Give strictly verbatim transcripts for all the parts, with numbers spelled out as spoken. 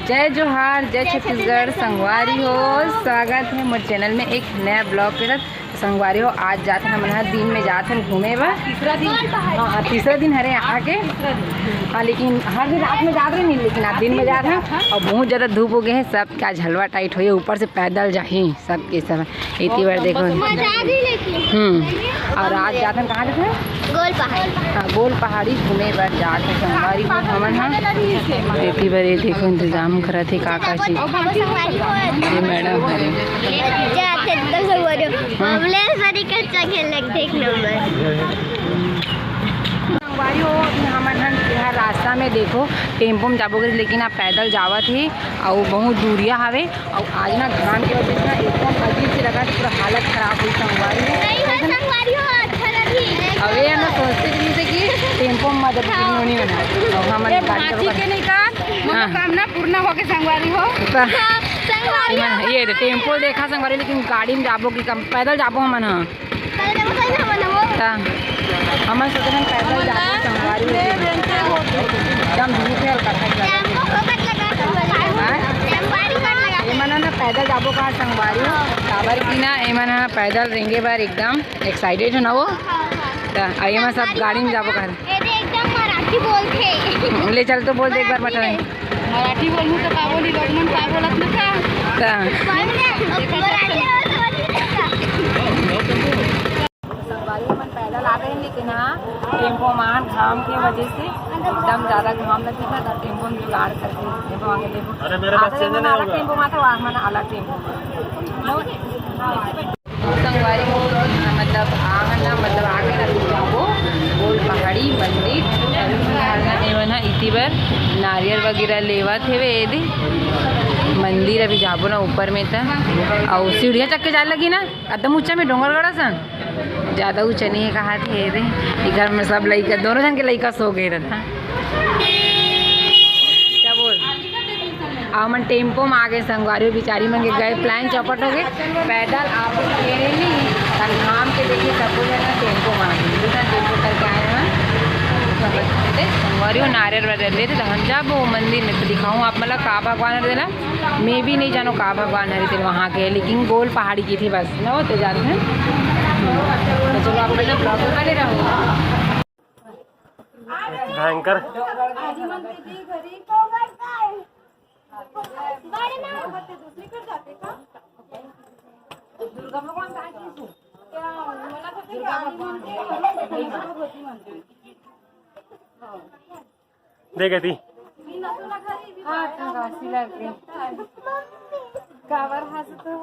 जय जोहार, जय छत्तीसगढ़। संगवारी हो, स्वागत है मोर चैनल में एक नया ब्लॉग के साथ। संगवारी हो, आज जात हन हमन ह, दिन में जात हन घूमे बर। तीसरा दिन। हाँ, तीसरा दिन हरे यहाँ के। हाँ, लेकिन हर दिन रात में जात रहे नहीं, लेकिन आज दिन में जात हन। और बहुत ज्यादा धूप हो गए है, सब क्या झलवा टाइट होई, ऊपर से पैदल जाही। सबके सब एती बर देखो। मजा आ गई लेकिन। हम्म। और आज जात हन कहाँ जात हन? गोल पहाड़ी। हाँ, गोल पहाड़ी घूमे बर जात हन संगवारी हो हमन ह। एती बर ये देखो इंतजाम करत हे का का चीज। ये मैडम हरे। जात हन तो संगवारी हो। हाँ। हमले सरी कच्चा खेल लग देख नंबर। संगवारी हो, अभी हमन हन यहाँ रास्ता में देखो, टेम्पो में जाबो करिस, लेकिन आप पैदल जावत हे, अउ बहुत दूरिया हवे, अउ आज ना घाम के वजह से ना एकदम अजीब से लगा, पूरा हालत खराब हुई संगवारी हो। नहीं है संगवारी हो, अच्छा लगी। अब ये ना सोचते भी थे कि टेम्पो में मदद करनी होनी होना, अउ हमन ये गाड़ी भांची चलावत के नहीं का हाँ। मनोकामना पूर्ण होके संगवारी हो। तो हाँ, संगवारी हो। ये तो टेम्पो देखा संगवारी, लेकिन गाड़ी में जाबो कि कम पैदल जाबो हमन ह। पैदल जाबो सही ना, हमन वो। त हमन सोचे हन पैदल जाबो संगवारी हो। एकदम धूप है और कथा जाबो। टेम्पो को कट लगा संगवारी। हाँ? टेम्पो को कट लगा। एमन ह ना पैदल जाबो कहा संगवारी हो। काबर की ना एमन ह पैदल रेंगे बर एकदम एक्साइटेड हो ना वो। हाँ, हाँ। त आ एमन सब गाड़ी में जाबो कहा। ये दे एकदम मराठी बोलथे। ले चल तो बोल दे एक बार मराठी मठा में। मराठी बोलूँ तो का बोली, लोग मन का बोलत न का? का? संगवारी मन पैदल आ गए, लेकिन हाँ, टेम्पो मान घाम के वजह से एकदम ज्यादा घाम लगे था, तो टेम्पो में जुगाड़ करके टेम्पो आगे देखो। अरे, मेरे पास आगे चेंज नहीं होगा। टेम्पो में था, वहाँ मन अलग टेम्पो में। संगवारी हो, मतलब, आंगन ना, मतलब, आगे ना, तू जाबो, गोल पहाड़ी मंदिर, एमन ह इति बर नारियल वगैरह लेवत हेवे, एदे मंदिर अभी जाबो ना ऊपर में त, अउ सीढ़िया चढ़ के जाए लगी ना, एकदम ऊंचा में डोंगरगढ़ असन, ज्यादा ऊंचा नहीं है, कहा थे एदे, ये घर में सब लइका, दोनों जन के लइका सो गए रहता। क्या बोल? अउ हमन टेम्पो म आ गए संगवारी हो, बिचारी मन के गए plan चौपट हो गए। पैदल आप लोग खेले नहीं, तन घाम के देखिए, सबको जो है ना टेम्पो म आ गए, बिना टेम्पो करके आए हैं। संगवारी हो, नारियल वारियल लेते तो हम जाबो मंदिर में, तो दिखाऊँ आप मतलब का भगवान हरे तेला, मैं भी नहीं जानो का भगवान हरे तेला वहाँ के, लेकिन गोल पहाड़ी की थी बस ना, वो तो जाते हैं। तो चलो आप मतलब ब्लॉग में बने रहो। भयंकर। देख एती। काबर हंसत हो?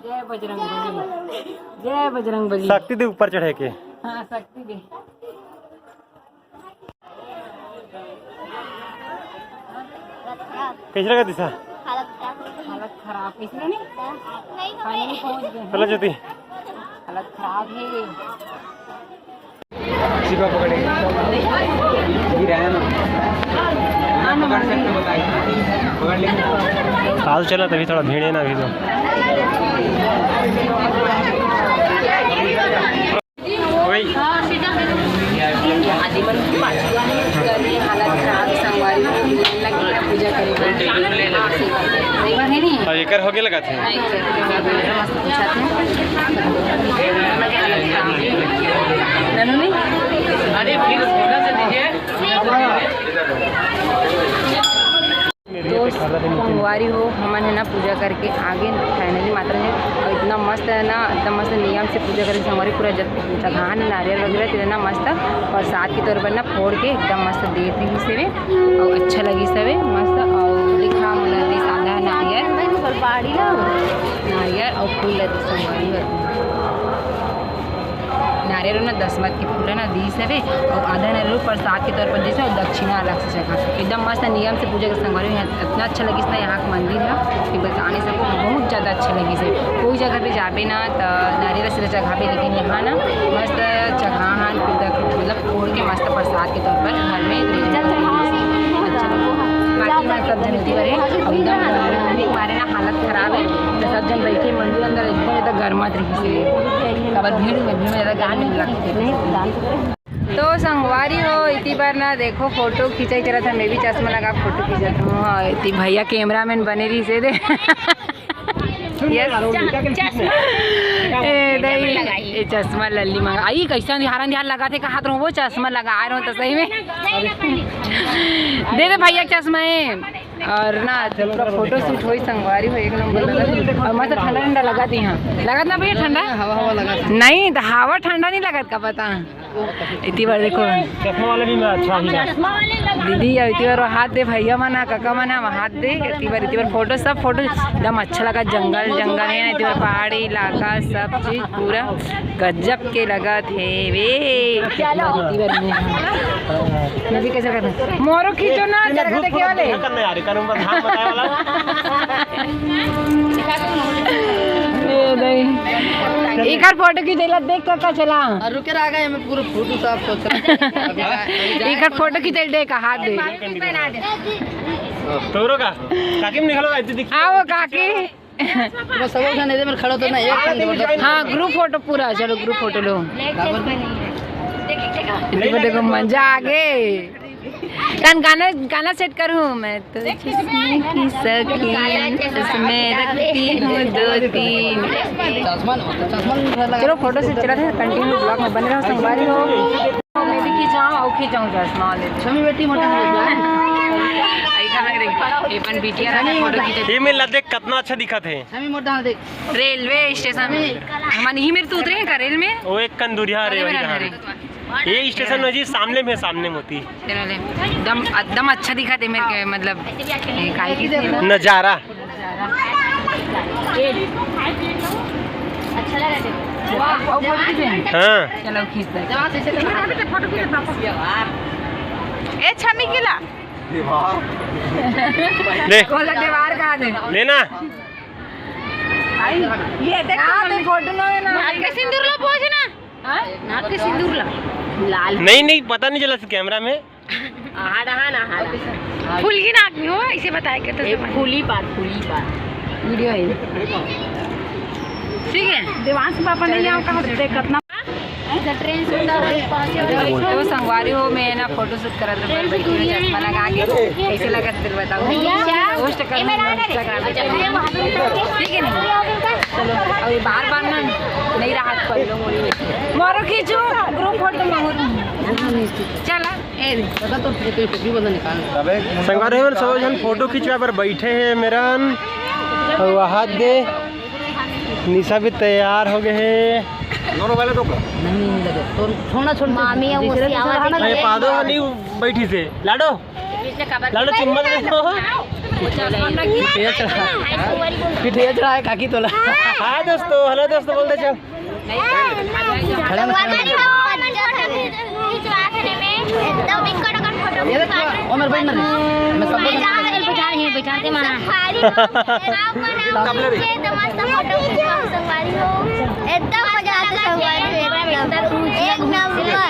जय बजरंग बली। जय बजरंग बली। शक्ति दे ऊपर चढ़े के। हाँ, शक्ति दे। कैसे लगा दिशा? हालत खराब हो गई। हालत खराब, इसलिए नहीं? नहीं, finally पहुंच गए। चलो ज्योति। हालत खराब है। शिवा पकड़े। गिराया ना। ना पकड़ सकते, बताइए। पकड़ लेंगे। आज चला तभी थोड़ा भीड़ है ना अभी तो। वही। हालत खराब, संगवारी हो, पूजा करे बर। एक बार है नहीं? और एकर होगे लगा थे। ननू नहीं? अरे, फिर थोड़ा सा दीजिए। दोस्त संगवारी हो, हमन है ना पूजा करके आगे finally माता रानी, और इतना मस्त है ना, इतना मस्त नियम से पूजा करके संगवारी, पूरा जत-, जगह में नारियल वगैरह इतना मस्त प्रसाद के तौर पर ना फोड़ के एकदम मस्त दे दी से वे, और अच्छा लगी सवे मस्त, और लिखा मोला दे सादा नारियल, नारियल और फूल लगे संगवारी हो। ना नारियल ना दसमत के फूल ना दीस हवे, अउ आधा नारियल प्रसाद के तौर पर दीस हे, अउ दक्षिणा अलग से जगह। एकदम मस्त नियम से पूजा के संगवारी हो। इतना अच्छा लगिस ना यहाँ के मंदिर ह कि बता नहीं सकूँ, बहुत ज़्यादा अच्छा लगिस हे। कोई जगह पे जाबे ना त नारियल सिर्फ चघाबे, लेकिन यहाँ ना मस्त चघाहन, फिर तक मतलब फोड़ के मस्त प्रसाद के तौर पर घर में ले जाते हैं। अच्छा लगा। बाकी मैं सब जन उठी करे, एकदम गर्मी के मारे ना हालत खराब है, तो सब जन बैठे मंदिर अंदर एकदम ज्यादा गर्मात रही से। अब भीड़ में, भीड़ में ज्यादा गर्मी लगती है। तो संगवारी हो, इति बार ना देखो फोटो खींचाई चला था, मैं भी चश्मा लगा फोटो खींचा था। हाँ, इति भैया कैमरामैन बने रही से दे। यस। ए दई, ए चश्मा लल्ली मंगा। आई कैसा निहारा निहार लगा थे, कहा तो वो चश्मा लगा रहे हो तो सही में। दे दे भैया चश्मा है। और ना पूरा फोटो शूट होई संगवारी हो, एक नंबर लगा। और मस्त ठंडा ठंडा लगा दी। हाँ, लगत ना भैया ठंडा? हवा हवा लगा। नहीं तो हवा ठंडा नहीं लगत का पता। इति बार देखो। चश्मा वाले भी मैं अच्छा ही लगा। दीदी, इति बार हाथ दे भैया मना, काका मना, हाथ दे। इति बार, इति बार फोटो, सब फोटो एकदम अच्छा लगा। जंगल, जंगल है, इति बार पहाड़ी इलाका, सब चीज पूरा गजब के लगत हे वे। इति बार मैं, मैं भी कैसे करता? मोरो खींचो ना, तेरे जरा को देखे वाले। करने आ रहे, करूँ बस हाथ बताए वाला। ए दई। एकर फोटो खींचेला देख काका चला। और रुके रह गए, मैं पूरा फोटो साफ सोच रहा हूँ। अभी जा-, अभी जा-, एकर फोटो खींचेला देख, हाथ दे। तोरो का? काकी में निकलो, ऐसे दिख-, आओ काकी। मैं सब उठा नहीं दे, मेरे खड़ा तो ना, एक हाँ, group photo पूरा, चलो group photo लो। देखो, देखो, मजा आ गए। तन गाना, गाना set करूँ मैं तो, जिसमें की सखी, उसमें रखती हूँ दो तीन। चश्मा न, चश्मा न लगा। चलो फोटो से चला था, continue vlog में बने रहो, संगवारी हो। मैं भी खिंचाऊँ, और खिंचाऊँ चश्मा वाले। छमी बेटी मोटा है। ऐसा लग रही है। ये पन बिटिया रहा फोटो खींचे। ये मेला देख कितना अच्छा दिखा थे। छमी मोटा देख। रेलवे स्टेशन में। हम नहीं मेरे तो उतरे हैं का रेल में? वो एक कंदूरिया रे, वही रहा। ये स्टेशन में जी, सामने में, सामने में होती। चलो ले, एकदम, एकदम अच्छा दिखा दे मेरे के, मतलब, ए, काहे की नजारा। अच्छा लगा दे। वाह, और फोटो खींचे? हाँ। चलो खींच दे। ए छमी किला। ले। कोला दीवार का दे। लेना। आई, ये देख, हाँ, तो फोटो ना है ना। नाक के सिंदूर लो, पोंछ ना। हाँ? नाक के सिंदूर ला। लाल। नहीं, नहीं, पता नहीं चला कैमरा में। आहा, रहा ना, आहा। फूल की नाक में हो, इसे बताया करते ए, थे। फूली पार, फूली पार। वीडियो है। ठीक है। देवांश पापा नहीं आओ, कहाँ से देख, कितना तो संगवारी हो, मैं ना फोटो शूट करत रहे, पर बैठी हुई चश्मा लगा के कैसे लगा फिर बताओ। भैया, पोस्ट कर ये मेरा है ना रे। Instagram पे। अच्छा, ये वहाँ पे ठीक है ना? चलो, अभी बार बार ना नहीं रहा कर लो। मोरो खींचो, group photo मांगो तुम। चला, ए दे। लगा तो फिर कोई टोपी वाला निकाल। संगवारी हो, सब झन फोटो खिंचवा बर बैठे हैं मेरन। और हाथ दे। निशा भी तैयार हो गए हैं। दोनों वाले दो का? नहीं, नहीं लगे। तो छोड़ना, छोड़। मामी, वो दूसरे, दूसरे सियावा रहा ना। अरे, पादो नहीं बैठी से। लाडो। लाडो, चुम्मा दे दो। पिठिया चढ़ा। पिठिया चढ़ा है, काकी तोला। हाँ, दोस्तों, hello दोस्तों, बोल दे, चल। खड़ा ना, खड़ा ना। खिंचवा थे में, एकदम इनका टकर फोटो ये देख, खिंचवा थे। ओ मेरे भाई, मर रही। मैं सब मैं जा रही, बैठा रही, बैठा दे माना। सफारी को, राम को नाम कब ले रही? नीचे तो मस्त फोटो खिंचवा संगवारी हो। एकदम मजा आता संगवारी हो, एकदम। एक नंबर।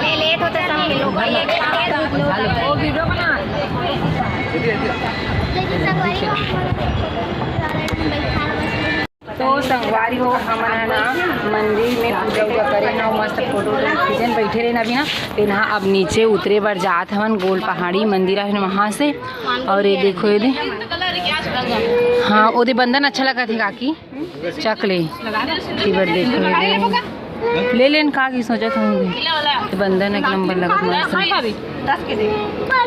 ले, लेट होता सब लोग, लेकिन संगवारी हो। तो संगवारी हो, हमन ह ना मंदिर में पूजा उजा करे ना, मस्त फोटो वोटो खींचन बैठे रहे ना अभी ना। तेन ह अब नीचे उतरे बर जात हवन, गोल पहाड़ी मंदिर आहे ना वहाँ से। और ये देखो, ये दे, हाँ, ओदे बंदन अच्छा लगा थे काकी, चकले। इबर देखो, ये दे, ले लेन काकी, सोचा था ये बंदन एक नंबर लगा मस्त।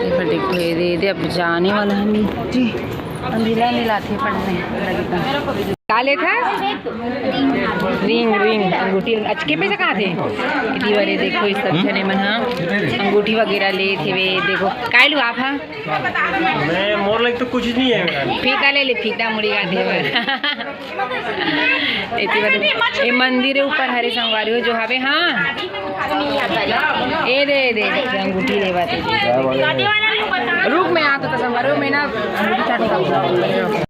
इबर देखो, ये दे, ये दे, अब जाने वाला है नीचे, अंधेला नहीं लाते पड़ने लगता। का लेत हस? रिंग, रिंग, अंगूठी। अचके पैसा कहाँ थे? इति बार ये देखो, ये सब झने मन ह अंगूठी वगैरह लेत हेवे। देखो, काय लू आप हा? मैं, मोर लायक तो कुछ नहीं है मेरा। फीता ले ले, फीता मुड़ी गांठे बर। इति बार ये मंदिर हे ऊपर हरे संगवारी हो जो हवे, हाँ। ए दे, ए दे, ए दे, अंगूठी ले बात है। रुक, मैं आता था संगवारी हो, मैं ना अंगूठी चाटू।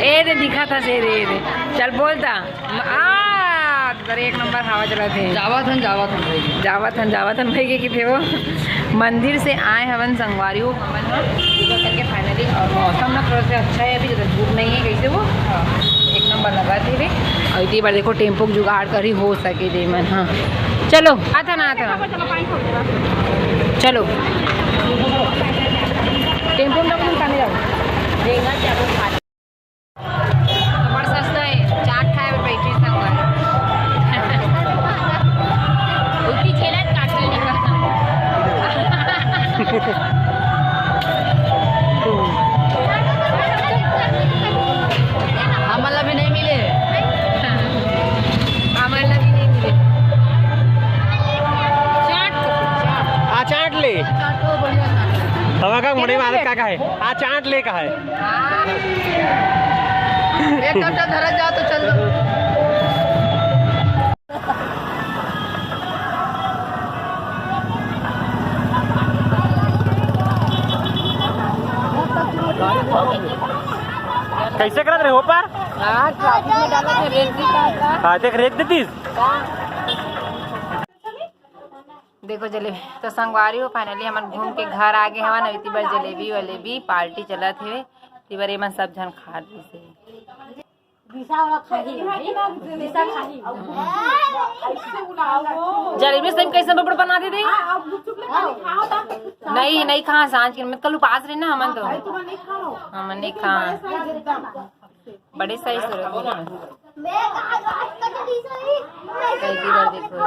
ए दे, दिखा था से, ए दे, ए दे। चल बोलता। आ, अरे एक नंबर हवा चलत हे। जावत हन, जावत हन भाई। जावत हन, जावत हन भाई के किथे वो। मंदिर से आए हवन संगवारी हो हमन ह पूजा करके finally। और मौसम ना थोड़ा सा अच्छा है, अभी ज़्यादा धूप नहीं है, कैसे वो एक नंबर लगा थे रे। और इतनी बार देखो टेम्पो के जुगाड़ करी हो सके दे मन। हाँ चलो, आता ना, आता ना। चलो टेम्पो में लोग निकाले जाओ। बड़ सस्ता है, चाट खाए बर बैठे संगवारी। उल्टी झेलत काट ले निकल। हमन ला भी नहीं मिले। हमन ला भी नहीं मिले। चाट तो, चाट। आ चाट ले। चाट तो बढ़िया चाट। हवा का मुड़ी वाले का का है? आ चाट ले का है? हाँ। एक घंटा धरा जाओ तो चल दो। कैसे करत रहे हो पार? हाँ, ट्रैफिक में डाला था, रेत भी काट रहा। हाँ, देख, रेत देतीस। देखो जलेबी तो संगवारी हो, finally हमन घूम के घर आ गे हवन। इति बर जलेबी वलेबी पार्टी चलत हे, इति बर एमन सब झन खात दिस हे। दिशा वाला खाही, दिशा खाही। जलेबी से कैसे बबड़ बना दे दे? नहीं, नहीं खा, सांझ के मत, कल उपास रहे ना हमन तो। हमन नहीं खा। बड़े साइज तो रखे ना। कैसी बार देखो।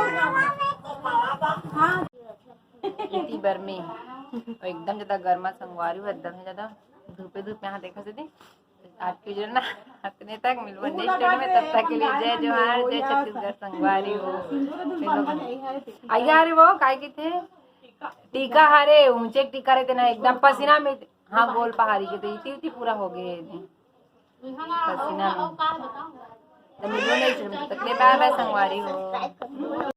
इति बर में एकदम ज्यादा गर्मा संगवारी हो, एकदम ही ज्यादा धूपे धूप में। हाँ, देखा से आज के जो ना, अतने तक मिलबो next video में, तब तक के लिए जय जोहार, जय छत्तीसगढ़ संगवारी हो। अइया रे वो काय किथे टीका हरे, ऊंचे टीका रहते ना, एकदम पसीना में। हाँ, गोल पहाड़ी के तो इति उति पूरा हो गए। पसीना में। तो मिलबो next video में, तब तक के लिए bye bye संगवारी हो।